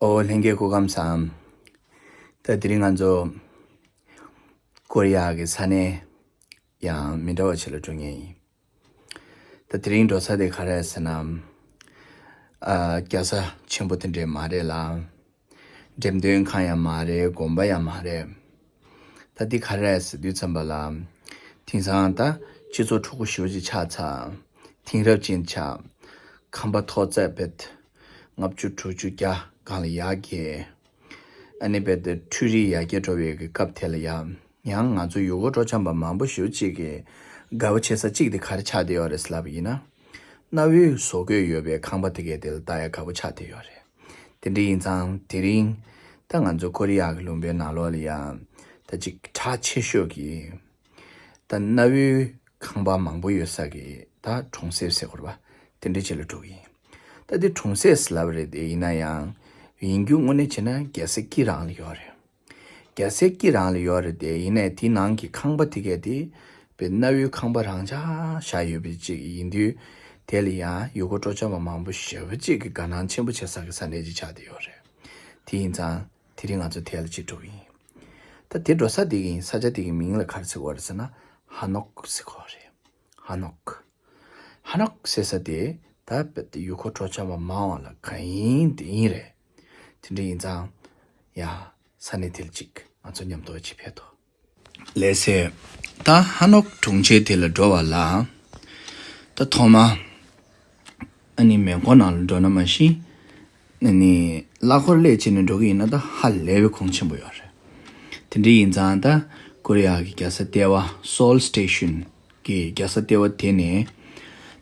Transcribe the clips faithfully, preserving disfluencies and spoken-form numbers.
ཨོ་ལྷན་རྒྱས་སྐུ་ཁམས་བཟང་། ད་དེ་རིང་ང་ཚོ་ཀོ་རི་ཡ་གི་ས་གནས་ཡང་མི་འདྲ་བ་ཞིག་ལ་འགྲོ་ངེས་ཡིན། ད་དེ་རིང་འགྲོ་ས་དེ་ག་རེ་རེད་ཟེར་ན། ཨ་རྒྱལ་ས་ཆེན་པོ་དེ་འདྲས་མ་རེད་ལ། འགྲེམས་སྟོན་ཁང་ཡང་མ་རེད། དགོན་པ་ཡང་མ་རེད། ད་འདི་ག་རེ་རེད་ཟེར་དུས་ཙམ་པ་ལ། དེང་སང་ད་སྤྱི་ཚོགས་འཁྲུག་པོ་ཞེ་པོ་ཅིག་ཆགས་ཚར། དེང་རབས་ཅན་ཆགས། ཁང་པ་ཐོག་བརྩེགས་བེད། ལྔ་བཅུ་དྲུག་ཅུ་བརྒྱ་སྒང་ལ་ཡར་རྒྱས། ཨ་ནི་བེད་དེ་འཕྲུལ་རིག་ཡར་རྒྱས་འགྲོ་བའི་གི་སྐབས་དེ་ལ་ཡང་། ཡང་ང་ཚོ་ཡུལ་སྐོར་སྤྲོ་འཆམ་པ་མང་པོ་ཞེ་པོ་ཅིག་གིས་དགའ་པོ་བྱེད་ས་གཅིག་དེ་ག་རེ་ཆགས་བསྡད་ཡོད་རེད་ཟེར་ལབ་པ་ཡིན་ན། གནའ་བོའི་བཟོ་བཀོད་ཡོད་པའི་ཁང་པ་དེ་གའི་དེ་ལ་ལྟ་ཡ་དགའ་པོ་ཆགས་བསྡད་ཡོད་རེད། དེ་འདྲ་ཡིན་ཙང་དེ་རིང་ད་ང་ཚོ་ཀོ་རི་ཡ་གི་ལུང་པའི་ནང་ལོགས་ལ་ཡང་ད་ཅིག་གྲགས་ཆེ་ཤོས་ཀྱི་ད་གནའ་བོའི་ཁང་པ་མང་པོ་ཡོད་ས་གི་ད་གྲོང་གསེབ་ཟེར་དགོས་རེད་པ། དེ་འདྲ་ཅིག་ལ་འགྲོ་གི་ཡིན། ད་དེ་གྲོང་གསེབ་ཟེར་ལབ་རེད། དེ་ཡིན་ན་ཡང་ཡིན་རྒྱུ་དངོས་གནས་བྱས་ན་རྒྱལ་ས་དཀྱིལ་རང་ལ་ཡོད་རེད། རྒྱལ་སའི་དཀྱིལ་རང་ལ་ཡོད་རེད་དེ། ཡིན་ནའི་དེའི་ནང་གི་ཁང་པ་དེ་གས་དེ་དཔེ་གནའ་བོའི་ཁང་པ་རང་འཇགས་བཞག་ཡོད་པའི་ཅིག་ཡིན་དུས། དེ་ལ་ཡང་ཡུལ་སྐོར་སྤྲོ་འཆམ་པ་མང་པོ་ཞེ་པོ་ཅིག་གི་དགའ་སྣང་ཆེན་པོ་བྱེད་ས་གི་ས་གནས་ཅིག་ཆགས་བསྡད་ཡོད་རེད། དེ་ཡིན་ཙང་དེ་རིང་ང་ཚོ་དེ་ལ་ཅིག་འགྲོ་གི་ཡིན། ད་དེ་འགྲོ་ས་དེ་གི་ས་ཆ་དེ་གི་མིང་ལ་ག་རེ་ཟེར་གི་ཡོད་རེད་ཟེར་ན། ཧ་ནོག་ཟེར་གི་ཡོད་རེད། ཧ་ནོག་ཧ་ནོག་ཟེར་ས་དེ་ད་དཔེ་དེ་ཡུལ་སྐོར་སྤྲོ་འཆམ་པ་མང་བ་ལ་ག་ཡིན་དེ་ཡིན་རེད། དེ་འདྲ་ཡིན་ཙང་ཡ། ས་གནས་དེ་ལ་ཅིག་ང་ཚོ་མཉམ་དུ་ཅིག་ཕེབས་དོ། ལགས་སེ། ད་ཧ་ནོག་གྲོང་ཁྱེར་དེ་ལ་འགྲོ་བ་ལ། ད་ཐོག་མ། ཨ་ནི་མེ་འཁོར་ནང་ལ་འགྲོ་ན་མ་གཞི། ཨ་ནི་གླ་འཁོར་སླེབས་བྱས་ནས་འགྲོ་གི་ཡིན་ན་ད་ཧ་ལས་པའི་གོང་ཆེན་པོ་ཡོད་རེད། དེ་འདྲ་ཡིན་ཙང་ད་ཀོ་རི་ཡ་གི་རྒྱལ་ས་ལྟེ་བ་སོལ་སི་ཊེ་ཤན་གི་རྒྱལ་ས་ལྟེ་བ་དེ་ནས་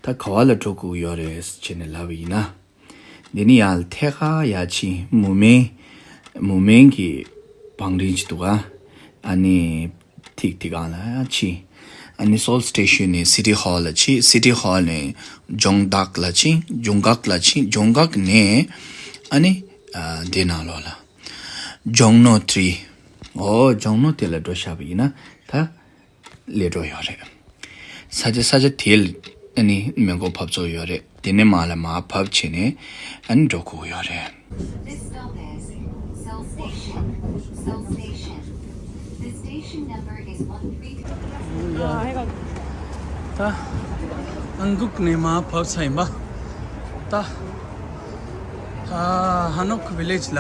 ད་ག་བ་ལ་འགྲོ་དགོས་ཀྱི་ཡོད་རེད་ཟེར་བྱས་ནས་ལབ་པ་ཡིན་ན། འདི་ནི་ཡང་ཐད་ཀར་ཡར་ཕྱིན། མུ་མེན། མུ་མེན་གྱི་བང་རིམ་ཅིག་འདུག་ག་ཨ་ནི་ཐིག་དེ་སྒང་ལ་ཕྱིན། ཨ་ནི་སོལ་སི་ཊེ་ཤན་ནས་སི་ཊི་ཧོལ་ལ་ཕྱིན། སི་ཊི་ཧོལ་ནས་ཇོང་ཌག་ལ་ཕྱིན། ཇོང་ཌག་ལ་ཕྱིན། ཇོང་ཌག་ནས་ཨ་ནི་ཨ་འདི་ནང་ལོགས་ལ་ཇོང་ནོ་ཐི་རི། ཨོ་ཇོང་ནོ་དེ་ལ་འགྲོ་བཞག་པ་ཡིན་ན་ད། ལས་འགྲོ་ཡོད་རེད། ས་ཆ་ས་ཆ་དེ་ལ་ཨ་ནི་མེ་འཁོར་བབས་ཚོགས་ཡོད་རེད། དེ་ནས་མར་ལ་མར་བབས་བྱས་ནས་ཨ་ནི་འགྲོ་དགོས་ཡོད་རེད། This stop is Seoul Station. Seoul Station. The station number is one three two. ད་ཨན་ཀུག་ནས་མར་བབས་ཚར་ཡིན་པ། ད་ཨ་ཧ་ནོག་ཝི་ལེཇ་ལ་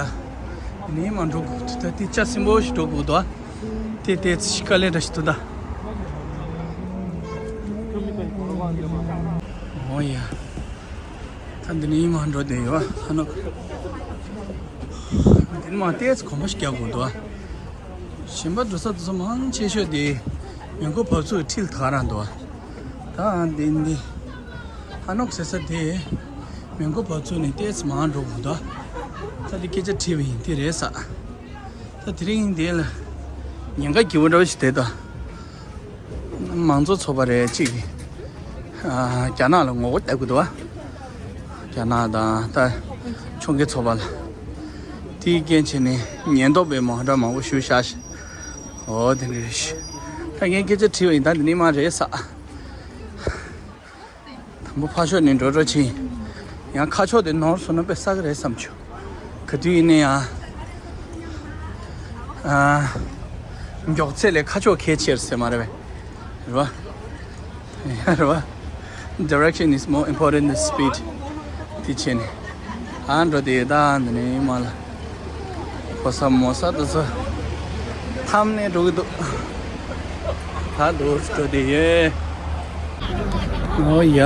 ནས་མར་འགྲོ་དགོས་འདུག་ད་དེ་ལྕགས་སྲིན་པོ་ཞིག་འགྲོ་དགོས་འདུག་ཨ། དེ་དེ་ཚི་དཀའ་ལས་འདྲ་ཞིག་འདུག་ད། འོ་ཡ། ད་འདི་ནས་མར་འགྲོ་བསྡད་ཡོད་ཨ་ནོག་འདི་ནས་མར་ཏོག་ཙམ་གོམ་པ་ཞིག་རྒྱག་དགོས་འདུག་ཨ། གཞན་པ་འགྲོ་ས་འགྲོ་ས་མང་ཆེ་ཤོས་དེ་མེ་འཁོར་བབས་ཚུགས་ཁྲིད་ག་རང་འདུག་ཨ། ད་འདི་འདི་ཨ་ནོག་ཟེར་ས་དེ་མེ་འཁོར་བབས་ཚུགས་ནས་ཏོག་ཙམ་མར་འགྲོ་དགོས་འདུག་ཨ། ད་འདི་སྐད་ཆ་དྲིས་པ་ཡིན། དེ་རེད་ས། ད་དེ་རིང་འདི་ལ་ཉེན་ཁ་སྐྱིད་པོ་འདྲ་བོ་ཞིག་བསྡད་འདུག་མང་གཙོ་ཚོགས་པ་རེད་ཅིག་གིས་ཨ་རྒྱ་ནག་ལ་ངོ་རྒོལ་བྱེད་ཀྱི་འདུག་བ། རྒྱ་ནག་དང་ད་ཕྱོགས་འགལ་ཚོགས་པ་ལ། དེའི་རྐྱེན་བྱས་ནས་ཉེན་རྟོག་པས་མང་དྲགས་མང་པོ་ཞུ་བཞག་ཤག་འོ་དེ་འདྲ་རེད་ཤག་ད་ངས་སྐད་ཆ་དྲིས་པ་ཡིན། ད་འདི་ནས་མར་རེད་ས། དང་པོ་ཕར་ཕྱོགས་ནས་འགྲོ་འགྲོ་ཕྱིན། ཡང་ཁ་ཕྱོགས་དེ་ནོར་སོང་ན་དཔེ་བསགས་ཀྱི་རེད་བསམ་བྱུང་། ག་དུས་ཡིན་ན་ཡང་། ཨ། མགྱོགས་ཚད་ལས་ཁ་ཕྱོགས་གལ་ཆེར་ཟེར་མ་རེད་པས། རེད་པ། ཡ་རེད་པ། Direction is more important than speed. དེ་བྱས་ནས། ཨ་འགྲོ་དེ་ད་འདི་ནས་མ་ལ། གོ་ས་མོ་ས་དུ་ཚོ། ཐམ་ནས་འགྲོ་གི་འདུག་ད་འདུག་འགྲོ་དེ་ཡོད། ཨོ་ཡ།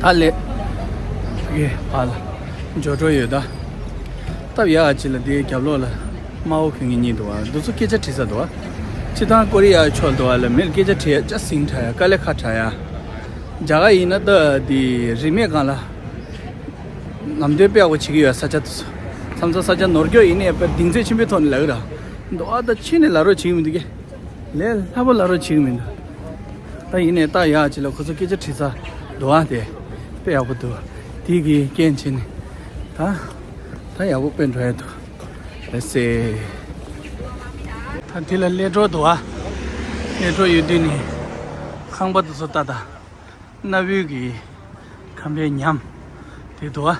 ད་ལེ། ཡེ་བ་ལ། འཇོ་འགྲོ་ཡོད་ད། སྟབས་ཡག་ཅིག་ལ་དེའི་རྒྱབ་ལོགས་ལ། དམར་པོ་གི་ངེད་གཉིས་འདུག་བ། འདི་ཚོ་སྐད་ཆ་དྲིས་ས་འདུག་བ། སྤྱིར་བཏང་ཀོ་རི་ཡ་ཕྱོགས་འདུག་བ་ལ་མིར་སྐད་ཆ་དྲིས་ཡ་ཅ་སིང་དྲག་ཡ་དཀའ་ལས་ཁག་དྲག་ཡ། རྒྱ་གར་ཡིན་ན་ད་དེ་རིན་མེད་སྒང་ལ། ལམ་སྟོན་དཔེ་ཡག་པོ་བྱེད་ཀྱི་ཡོད་ས་ཆ་དེ་ཚོ། མཚམས་མཚམས་ས་ཆ་ནོར་སྐྱོ་ཡིན་ནའི་དཔེ་གདེང་ཚོད་ཆེན་པོའི་ཐོག་ནས་ལབ་ཀྱི་ར། འདུག་བ་ད་ཕྱི་ནས་ལབ་རོགས་བྱེད་ཀྱི་མི་འདུག་གས། ལས་སླ་པོ་ལབ་རོགས་བྱེད་ཀྱི་མི་འདུག་ད་ཡིན་ནའི་ད་ཡག་ཅིག་ལ་ཁོ་ཚོ་སྐད་ཆ་དྲིས་ས་འདུག་བ་དེ། དཔེ་ཡག་པོ་འདུག་དེ་གི་རྐྱེན་བྱས་ནས། ད། ད་ཡག་པོ་དཔེ་འགྲོ་ཡ་འདུག་ལགས་སེ། ད་དེ་ལ་སླེབས་འགྲོ་འདུག་བ། སླེབས་འགྲོ་ཡོད་དུས་ནས། ཁང་པ་དེ་ཚོ་ལྟ་ད། གནའ་བོའི་གི་ཁང་པའི་ཉམས་དེ་འདུག་བ།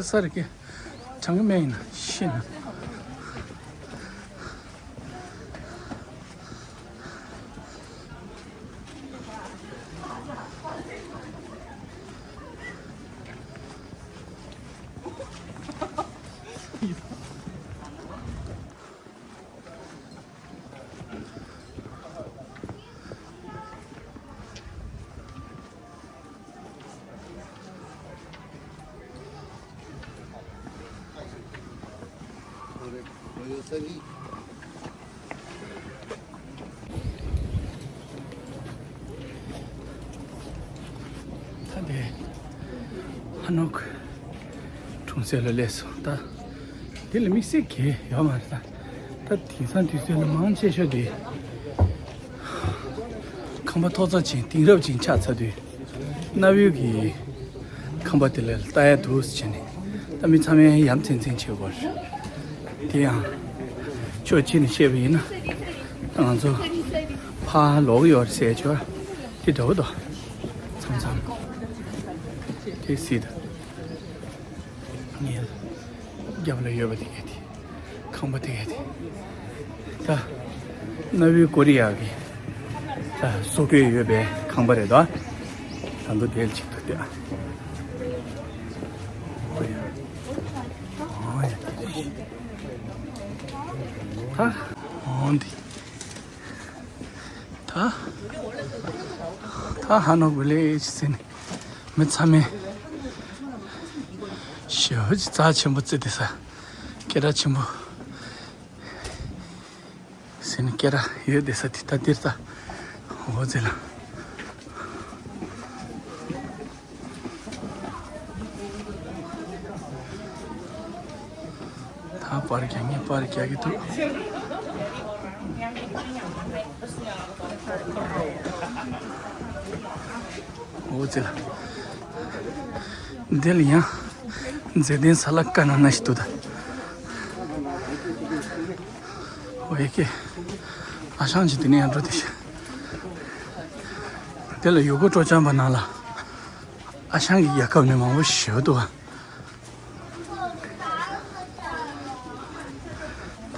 ས་རེད་ཀྱི། གྲང་གི་མེད་ཡིན་ན་ཤི་ན། ད་དེ་ཧ་ནོག་གྲོང་གསེབ་ལ་སླེབས་སོང་། ད་འདི་ལ་དམིགས་བསལ་གྱི་ཡོད་མ་རེད། ད་ད་དེང་སང་དུས་ཚོད་ལ་མང་ཆེ་ཤོས་དེ་ཁང་པ་ཐོག་རྩེག་ཅན་དེང་རབས་ཅན་ཆགས་ཚར་དུས། གནའ་བོའི་གི་ཁང་པ་དེ་ལ་ལྟ་ཡ་འདུག་ཟེར་བྱས་ནས། ད་མི་ཚང་མས་ཡ་མཚན་ཚན་བྱེད་དགོས་རེད། དེ་ཡང་ཕྱོགས་གཅིག་ནས་བཤད་པ་ཡིན་ན། ད་ང་ཚོ་ཕར་ལོག་ཡོད་རེད་ཟེར་ཆོག་དེ་འདྲ་བོ་དང་། མཚམས་མཚམས་དེ་སྲིད་དུ་ངའི་རྒྱབ་ལ་ཡོད་པ་དེ་གས་དེ། ཁང་པ་དེ་གས་དེ། ད་གནའ་བོའི་ཀོ་རི་ཡ་གི་ད་བཟོ་བཀོད་ཡོད་པའི་ཁང་པ་རེད་དོ། ད་དུང་དེར་ཅིག་ཏུ་བལྟས། ཨོ་ཡ། ད་ཨོ་འདི། ད་ད་ཧ་ནོག་བི་ལེ་ཇི་ཟེར་ནས། མི་ཚང་མས་ཞེ་པོ་ཅིག་རྩ་ཆེན་པོ་བརྩི་བསྡད་ས། སྐད་གྲགས་ཆེན་པོ་ཟེར་ནས་སྐད་གྲགས་ཡོད་བསྡད་ས་དེ། ད་འདིར་ད་འོ་ཙི་ལ། ད་པར་རྒྱག་ངེས་པར་རྒྱག་གི་འདུག་འོ་ཙི་ལ། འདི་ལ་ཡང་མཛེས་ལྡན་ས་ལ་ཀ་ན་ན་ཞིག་འདུག་ད། འོ་ཡ་ཀེ། ཨ་ཞང་ཅིག་འདི་ནས་ཡར་འགྲོ་དེ་ཤ། དེ་ལ་ཡུལ་སྐོར་སྤྲོ་འཆམ་པ་ནང་ལ་ཨ་ཞང་གི་རྒྱལ་ཁབ་ནས་མང་པོ་ཞེ་པོ་འདུག་ག། ད་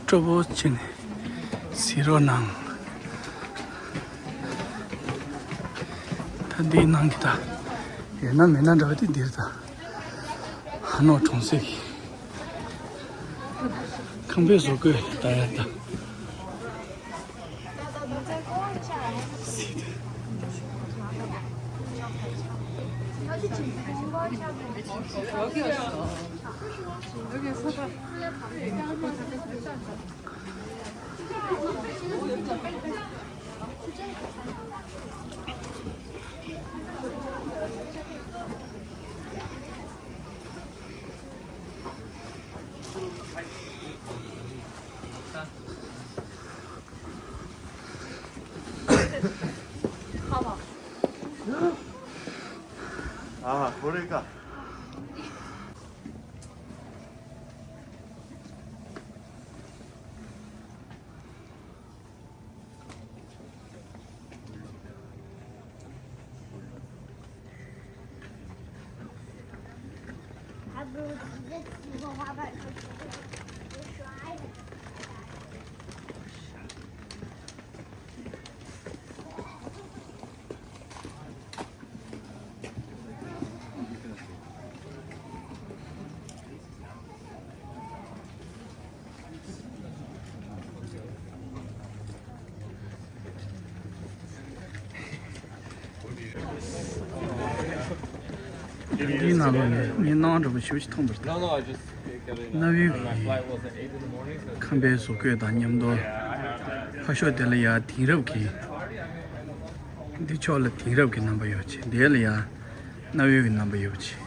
སྤྲོ་པོ་བྱས་ནས་གཟིགས་རོགས་གནང་། ད་འདིའི་ནང་གི་ད་ཡོད་ན་མེད་ན་འདྲ་བ་དེ་འདིར་ད། ཧ་ནོག་གྲོང་གསེབ་ཀྱི་ཁང་པའི་བཟོ་བཀོད་ལྟ་ཡག་དང་། ཨ་ཧ། ཁོ་རེ་ཀ། འདིའི་ནང་ལོགས་ནས་ངས་སྣང་བ་འདྲ་པོ་ཞེ་པོ་ཅིག་མཐོང་པ་རེད། No, no, I just got in. གནའ་བོའི་My flight was at eight in the morning, so ཁང་པའི་བཟོ་བཀོད་དང་མཉམ་དུ། ཕ་ཤོག་དེ་ལ་ཡ་དེང་རབས་ཀྱི། འདི་ཕྱོགས་ལ་དེང་རབས་ཀྱི་རྣམ་པ་ཡོད་ཅིང་། དེ་ལ་ཡ་གནའ་བོའི་གི་རྣམ་པ་ཡོད་ཅིང་།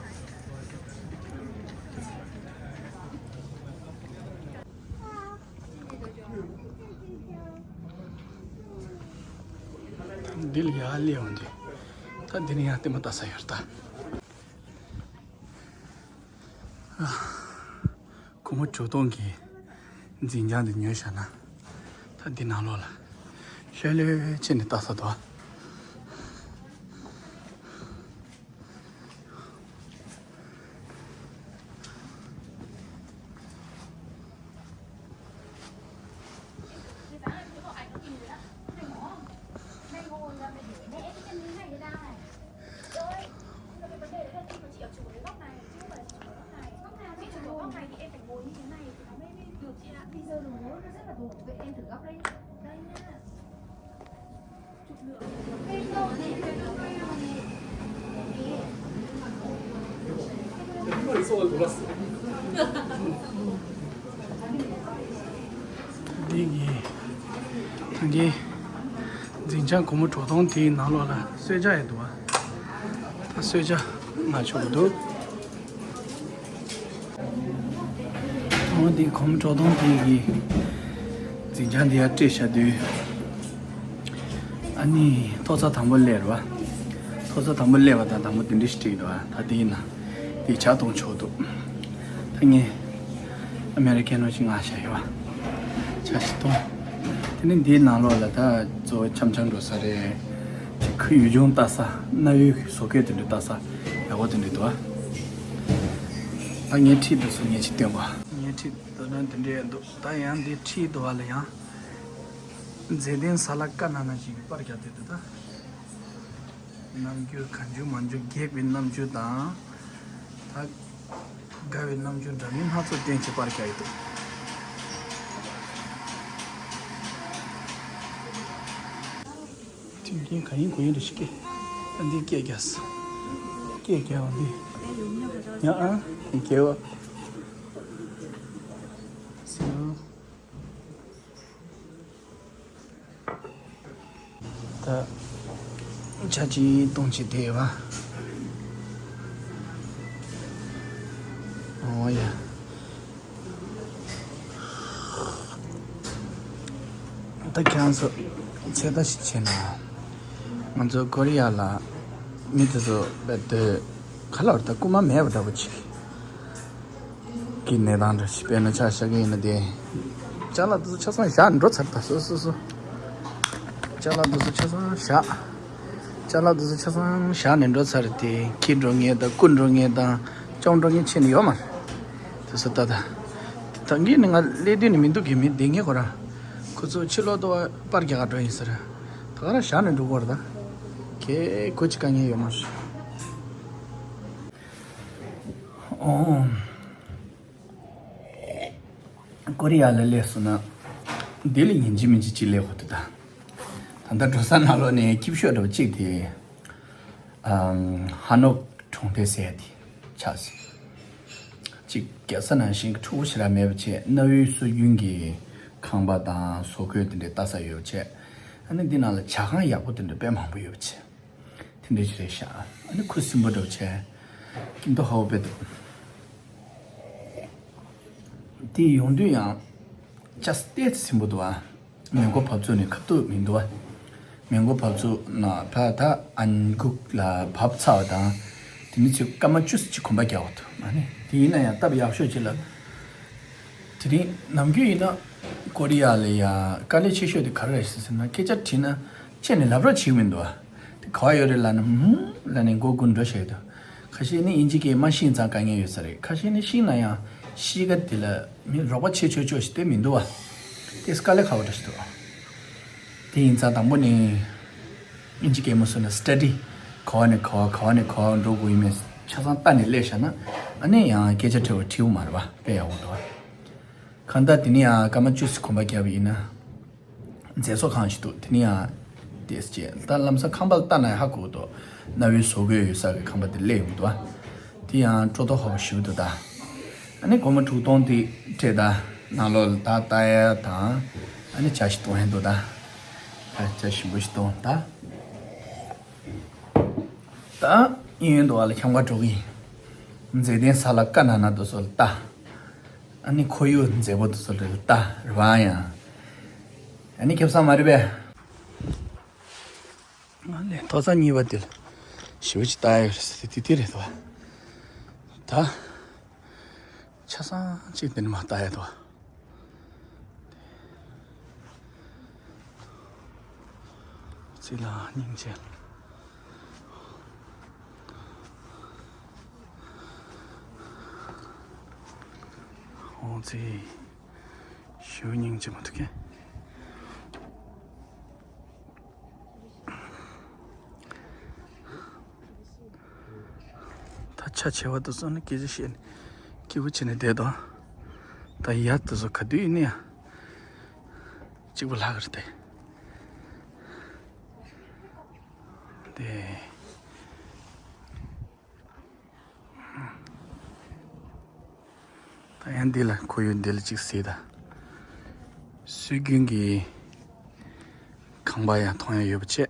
འདི་ལ་ཡར་སླེབས་འོང་དུས། ད་འདི་ནས་ཡང་ལྟད་མོ་ལྟ་ས་ཡོད་རེད་ད། ཨ། སྒོར་མོ་བཅུ་སྟོང་གི་འཛིན་བྱང་འདི་ཉོས་བཞག་ན། ད་འདི་ནང་ལོགས་ལ་ལྷོད་ལྷོད་བྱས་ནས་ལྟ་ས་འདུག་ཨ། འདི་གི་ད་གི་འཛིན་བྱང་སྒོར་མོ་དྲུག་སྟོང་དེའི་ནང་ལོགས་ལ་གསོལ་ཇ་ཡོད་འདུག་བ། ད་གསོལ་ཇ་མངགས་ཆོག་གི་འདུག་འོ་འདི་སྒོར་མོ་དྲུག་སྟོང་དེ་གི་འཛིན་བྱང་འདི་ཡར་སྤྲད་བཞག་དུས། ཨ་ནི་ཐོག་ས་དང་པོ་སླེབས་རེད་བ། ཐོག་ས་དང་པོ་སླེབས་པ་དང་དང་པོ་འདི་འདྲ་ཞིག་སྤྲད་ཀྱི་འདུག་བ། ད་དེ་ཡིན་ན་འདི་ཇ་འཐུང་ཆོག་འདུག་ད་ངས་ཨ་མེ་རི་ཁན་ནོ་ཞིག་མངགས་བཞག་ཡོད་བ། ཇ་ཞིག་འཐུང་། དེ་ནི་འདིའི་ནང་ལོགས་ལ་ད་གཙོ་བོ་འཆམ་འཆམ་འགྲོ་ས་རེད། ཁོའི་ཡུལ་ལྗོངས་ལྟ་ས། གནའ་བོའི་བཟོ་བཀོད་དེ་འདྲ་ལྟ་ས་ཡག་པོ་དེ་འདྲ་འདུག་ཨ། ད་ངའི་འཁྲིས་འདི་ཚོ་ངས་ཅིག་སྟོན་པ། ངའི་འཁྲིས་འདི་ན་འདི་འདྲ་ཡང་འདུག་ད་ཡང་འདི་འཁྲིས་འདི་བ་ལ་ཡང་མཛེས་ལྡན་ས་ལ་བཀའ་གནང་ན་ཞིག་པར་རྒྱག་དེ་འདུག་ད་རྣམ་འགྱུར་གང་བྱུང་མང་བྱུང་སྒེག་པའི་རྣམ་འགྱུར་དང་། ད་དགའ་བའི་རྣམ་འགྱུར་འདྲ་མིན་སྣ་ཚོགས་བསྟན་བྱས་པར་རྒྱག་ཡོད་འདུག་དེང་གིན་ག་ཡིན་གོ་ཡིན་རེ་ཞིག་སྐད། ཨ་འདི་སྐད་རྒྱག་སྐད་རྒྱག་འོང་འདི། ཡང་ཨ་འདི་རྒྱག་བ། སེའུ། ད་ཇ་ཅིག་བཏུང་བྱས་བསྡད་ཡོད་པ། འོ་ཡ། ད་ཁྱེད་རང་ཚོ་ཚོད་ལྟ་ཞིག་བྱས་ན། ང་ཚོ་ཀོ་རི་ཡ་ལ་མི་དེ་ཚོ་བས་དེ་ག་ལ་བར་ད་རྐུ་མ་མེད་པ་འདྲ་པོ་ཅིག་གི་གནས་སྟངས་འདྲ་ཞིག་དཔེར་ན་ཆ་བཞག་གི་ཡིན་ན་དེ། ཅ་ལག་དེ་ཚོ་ཆ་ཚང་བཞག་འགྲོ་ཚར། ད་སོ་སོ་སོ། ཅ་ལག་དེ་ཚོ་ཆ་ཚང་བཞག་ཅ་ལག་དེ་ཚོ་ཆ་ཚང་བཞག་ནས་འགྲོ་ཚར་ཏེ་འཁྱེར་འགྲོ་མཁན་དང་རྐུ་འགྲོ་མཁན་དང་བཅོམ་འགྲོ་མཁན་ཕྱིན་ནས་ཡོད་མ་རེད། དེ་ཚོ་ད་ལྟ། ད་གིན་ནས་ང་སླེབས་དུས་ནས་མི་འདུག་གི་མི་བསྡད་མཁན་ཁོ་རང་། ཁོ་ཚོ་ཕྱི་ལོགས་ཏུ་པར་རྒྱག་ག་འགྲོ་ཡིན་ཟེར། ད་ག་རང་བཞག་ནས་འགྲོ་གི་རེད་ད། ཁྱེད་ཁོ་ཅི་དཀའ་ངལ་ཡོད་མ་རེད། ཨོ། ཀོ་རི་ཡ་ལ་སླེབས་སོང་ན། འདི་ལ་ཡིན་གཅིག་མིན་གཅིག་ཅིག་སླེབས་དགོས་འདུག་ད། ད་ལྟ་འགྲོ་ས་ནང་ལོགས་ནས་སྐྱིད་ཤོས་འདྲ་པོ་གཅིག་དེ། ཨམ། ཧ་ནོག་གྲོང་རྡལ་ཟེར་ཡ་དེ་ཆགས་སོང་། གཅིག་རྒྱལ་ས་ནང་བཞིན་གྱི་འཁྲུག་པོ་ཞེ་དྲག་མེད་པ་བྱས། གནའ་བོའི་སྲོལ་རྒྱུན་གྱི་ཁང་པ་དང་བཟོ་བཀོད་དེ་འདྲའི་ལྟ་ས་ཡོད་པ་བྱས། ཨ་ནི་འདི་ནང་ལ་ཇ་ཁང་ཡག་པོ་དེ་འདྲ་དཔེ་མང་པོ་ཡོད་པ་བྱས། དེ་འདྲ་ཞིག་རེད་ཤག་ཨ་ནི་ཁུ་སིམ་པོ་འདྲ་པོ་བྱས། ཀིན་ཏོ་ཧའོ་པེ་འདུག་དེ་ཡོང་དུས་ཡང་ཅ་སྟེ་སིམ་པོ་འདུག་ཨ། མེ་འཁོར་བབས་ཚུགས་ནས་ཁ་ཐུག་མི་འདུག་ཨ། མེ་འཁོར་བབས་ཚུགས་ན་ད་ད་ཨན་གུག་ལ་བབས་ཚར་བ་དང་། དེ་ནི་ཚོས་སྐར་མ་བཅུ་ཙམ་ཅིག་གོམ་པ་རྒྱག་དགོས་འདུག་ཨ་ནི་དེ་ཡིན་ན་ཡང་སྟབས་ཡག་ཤོས་ཅིག་ལ། དེ་རིང་ནམ་རྒྱུན་ཡིན་ན་ཀོ་རི་ཡ་ལ་ཡ་དཀའ་ལས་ཆེ་ཤོས་དེ་ག་རེ་རེད་ཟེར་ན། སྐད་ཆ་དྲིས་ན་ཁྱེད་ནས་ལབ་རོགས་བྱེད་ཀྱི་མི་འདུག་ཨ། དེ་ག་བ་ཡོད་རེད་ལབ་ན། ཧུམ་ལབ་ནས་མགོ་སྒུར་འགྲོ་བཞག་གི་འདུག་ཁ་ཤས་ནི་དབྱིན་ཇི་སྐད་མ་ཤེས་ཙང་དཀའ་ངལ་ཡོད་ས་རེད། ཁ་ཤས་ནི་ཤེས་ན་ཡང་གཤིས་ཀ་དེ་ལ་མི་རོགས་པ་བྱེད་ཆོག་ཆོག་ཞིག་དེ་མི་འདུག་བ། དེ་དཀའ་ལས་ཁག་པོ་འདྲ་ཞིག་འདུག་དེ་ཡིན་ཙང་དང་པོ་ནས་དབྱིན་ཇི་སྐད་མ་སུ་ན་སི་ཊ་ཌི། ག་བ་ནས་ག་བ་ག་བ་ནས་ག་བ་འགྲོ་དགོས་ཡིན་མེད་ཆ་ཚང་ལྟ་ནས་སླེབས་བཞག་ན། ཨ་ནི་ཡང་སྐད་ཆ་དྲི་བ་དྲི་བོ་མ་རེད་བ། དཔེ་ཡག་པོ་འདུག་བ། གང་ལྟར་དེ་ནི་ཡང་སྐར་མ་བཅུ་ཙམ་གོམ་པ་བརྒྱབ་པ་ཡིན་ན། མཛེས་བཟོ་ཁང་ཞིག་འདུག་དེ་ནི་ཡང་ཏེས་བྱས། ད་ལམ་སང་ཁང་པ་ལ་ལྟ་ན་ཧ་གོ་འདུག་གནའ་བོའི་བཟོ་བཀོད་ཡོད་ས་གི་ཁང་པ་དེ་སླེབས་ཡོང་འདུག་དེ་ཡང་སྤྲོ་ཐོ་ཧོ་ཞིག་འདུག་ད། ཨ་ནི་སྒོར་མོ་དྲུག་སྟོང་དེ་སྤྲད། ད་ནང་ལོགས་ལ་ད་ལྟ་ཡ་དང་། ཨ་ནི་ཇ་ཞིག་བཏུང་ཡ་འདུག་ད། ད་ཇ་ཞིམ་པོ་ཞིག་བཏུང་ད། ད་གཡས་གཡོན་དུ་བ་ལ་འཁྱམ་ག་འགྲོ་གི་ཡིན། མཛེས་ལྡན་ས་ལ་བཀའ་གནང་ན་དུ་སོ་ལ་ལྟ། ཨ་ནི་ཁོར་ཡུག་མཛེས་པོ་དུ་སོ་ལ་ལྟ་རེད་བ་ཡང་། ཨ་ནི་ཁེ་བཟང་མ་རེད་པས། ང་ལས་ཐོག་ས་གཉིས་པ་དེ་ལ་ཞི་བ་ཅིག་ལྟ་ཡ་ཡོད་རེད་ཟེར་ཏེ་དེ་རེད་དོ། ད་ཆ་ཚང་གཅིག་དེ་ནི་མ་ལྟ་ཡ་དོ། ཚེ་ལ་སྙིང་རྗེ། ཨོ་ཙི། ཞུ་སྙིང་རྗེ་མ་ཐུག་གེ། ད་ཆ་ཆེ་བ་དུ་སོང་ནས་སྐད་ཆ་བཤད་ནས་སྐྱིད་པོ་བྱས་ནས་བསྡད་དོ། ད་ཡ་དུ་སོ་ག་དུས་ཡིན་ནི་ཡ། གཅིག་པ་ལྷག་གི་རེད་དེ། དེ། ད་ཡང་འདི་ལ་ཁོར་ཡུག་འདི་ལ་གཅིག་གཟིགས་དང་། སྲོལ་རྒྱུན་གྱི་ཁང་པ་ཡང་མཐོང་ཡ་ཡོད་པ་བྱས།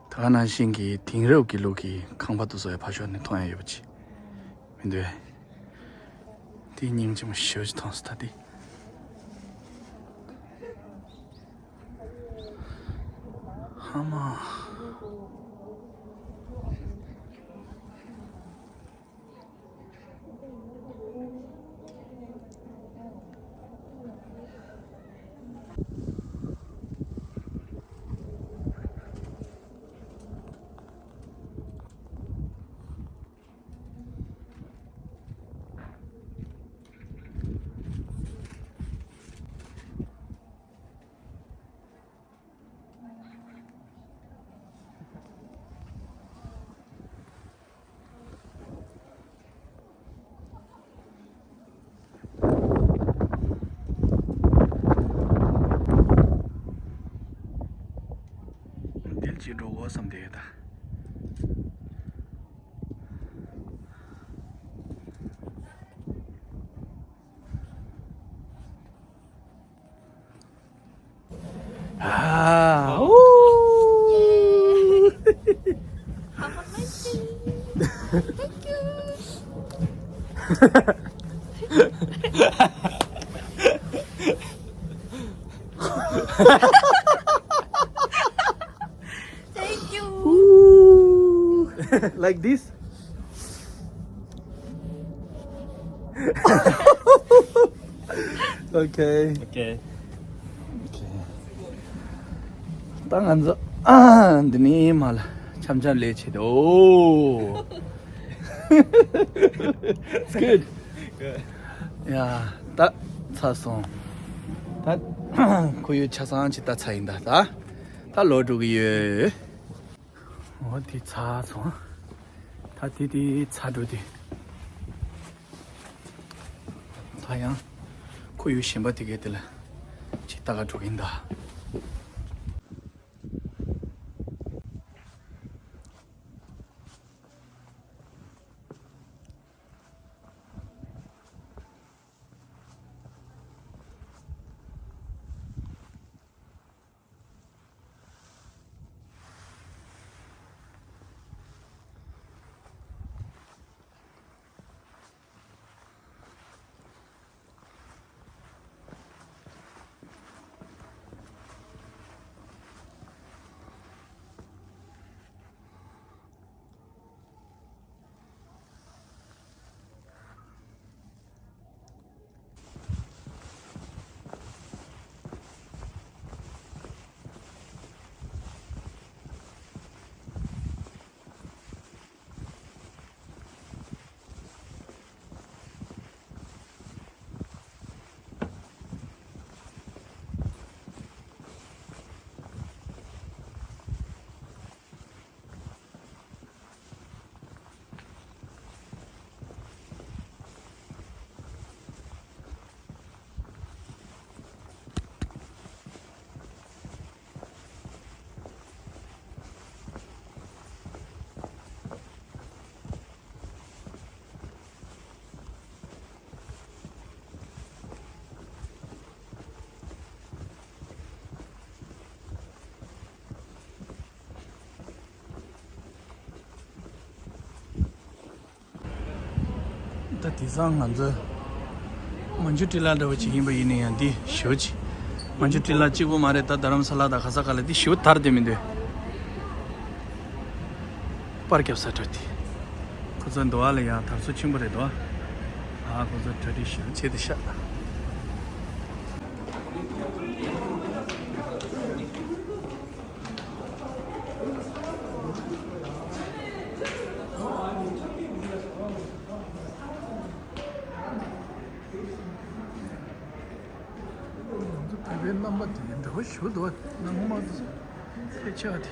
ད་ག་ནང་བཞིན་གྱི་དེང་རབས་ཀྱི་ལུགས་ཀྱི་ཁང་པ་དེ་ཚོ་ཡང་ཕར་ཕྱོགས་ནས་མཐོང་ཡ་ཡོད་པ་བྱས། མི་འདུག་གས། དེ་སྙིང་རྗེ་མོ་ཞེ་པོ་ཅིག་མཐོང་སོང་ད་དེ། ཧ་མ། འདིར་ཅིག་འགྲོ་དགོས་བསམ་བསྡད་ཡོད་ད། Ah, ooh. Have a nice day. Thank you. Thank you. Ooh. Like this? Okay. Okay. Okay. ད་ང་ཚོ་ཨ་འདི་ནས་མར་ལ་འཆམ་འཆམ་ལས་བྱེད་དོ། It's good. ཡ་ད་ཚར་སོང་། ད་ཁོར་ཡུག་ཆ་ཚང་ཅིག་ད་ཚར་ཡིན་ད། ད་ད་ལོག་འགྲོ་གི་ཡོད། འོ་དེ་ཚར་སོང་། ད་དེ་དེ་ཚར་འགྲོ་དེ། ད་ཡང་ཁོར་ཡུག་གཞན་པ་དེ་གའི་དེ་ལ་ཅིག་ལྟ་ག་འགྲོ་གིན་ད། ད་དེང་སང་ང་ཚོ་མན་ཇུ་ཊི་ལ་འདྲ་བོ་ཅིག་ཡིན་པ་ཡིན་ན་ཡང་འདི་ཞེ་པོ་ཅིག་མན་ཇུ་ཊི་ལ་གཅིག་པོ་མ་རེད། ད་རྡ་རམ་ས་ལ་དང་གྷ་ས་གྷ་ལ་འདི་ཞེ་པོ་དར་བསྡད་མི་འདུག་པར་རྒྱབ་ས་འདྲ་དེ། ཁོ་ཚོ་འདུག་ཨ་ལ་ཡང་དར་སོ་ཆེན་པོ་རེད་འདུག་ཨ། ཨ་ཁོ་ཚོ་གྲ་སྒྲིག་ཞེ་པོ་བྱས་ཏེ་ཤག་ང་ཚོ་བོད་པའི་རྣམ་པ་དེ་འདྲ་བོ་ཞུ་འདུག་ནང་མ་དེ་ཕལ་ཆེ་བ་དེ།